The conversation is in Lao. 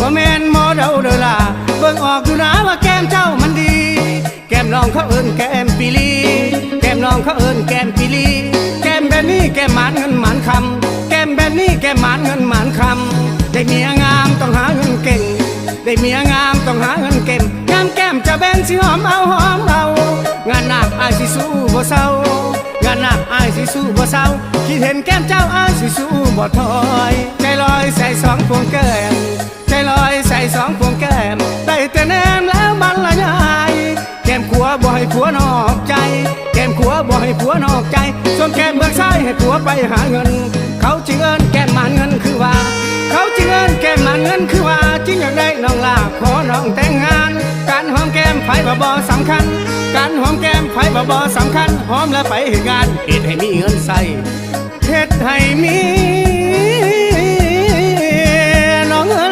ບໍ່ແມ່ນໝໍເດົາເດີລາ ເບິ່ງອອກຢູ່ນາວ່າແກ້ມເຈົ້າມັນດີ. ແກ້ມນ້ອງເຂົາເອີ້ນແກ້ມປີລີ ແກ້ມນ້ອງເຂົາເອີ້ນແກ້ມປີລີ. ແກ້ມແບບນີ້ແກ້ມໝານເງິນໝານຄຳ ແກ້ມແບບນີ້ແກ້ມໝານເງິນໝານຄຳ. ໄດ້ເມຍງາມຕ້ອງຫາເງິນເກັ່ງ ໄດ້ເມຍງາມຕ້ອງຫາເງິນເກັ່ງ. ງາມແກ້ມຈະແບ່ງຊິຫອມເອົາຫອມເອົາ ງານໜັກອ້າຍຊິສູ້ບໍ່ເຊົາ ງານໜັກອ້າຍຊິສູ້ບໍ່ເຊົາ. ຄິດເຫັນແກ້ມເຈົ້າອ້າຍຊິສູ້ບໍ່ຖອຍ ໃຈລອຍໃສ່ສອງພວງແກ້ມ ໃຈລອຍໃສ່ສອງພວງແກ້ມ. ໄດ້ແຕ່ແນມແລ້ວບັນລະຍາຍ ແກ້ມຂວາບໍ່ໃຫ້ຜົວນອກໃຈ ແກ້ມຂວາບໍ່ໃຫ້ຜົວນອກໃຈ. ສ່ວນແກ້ມເບື້ອງຊ້າຍໃຫ້ຜົວໄປຫາເງິນ ເຂົາຈຶ່ງເອີ້ນແກ້ມໝານເງິນຄືວ່າ ເຂົາຈຶ່ງເອີ້ນແກ້ມໝານເງິນຄືວ່າ. ຈຶ່ງຢາກໄດ້ນ້ອງຫຼ້າຂໍນ້ອງແຕ່ງງານ ການຫອມແກ້ມໃຜວ່າບໍ່ສຳຄັນ ການຫອມແກ້ມໃຜວ່າບໍ່ສຳຄັນ. ຫອມແລ້ວໄປເຮັດງານ ເຮັດໃຫ້ມີເງິນໃຊ້ ເຮັດໃຫ້ມີ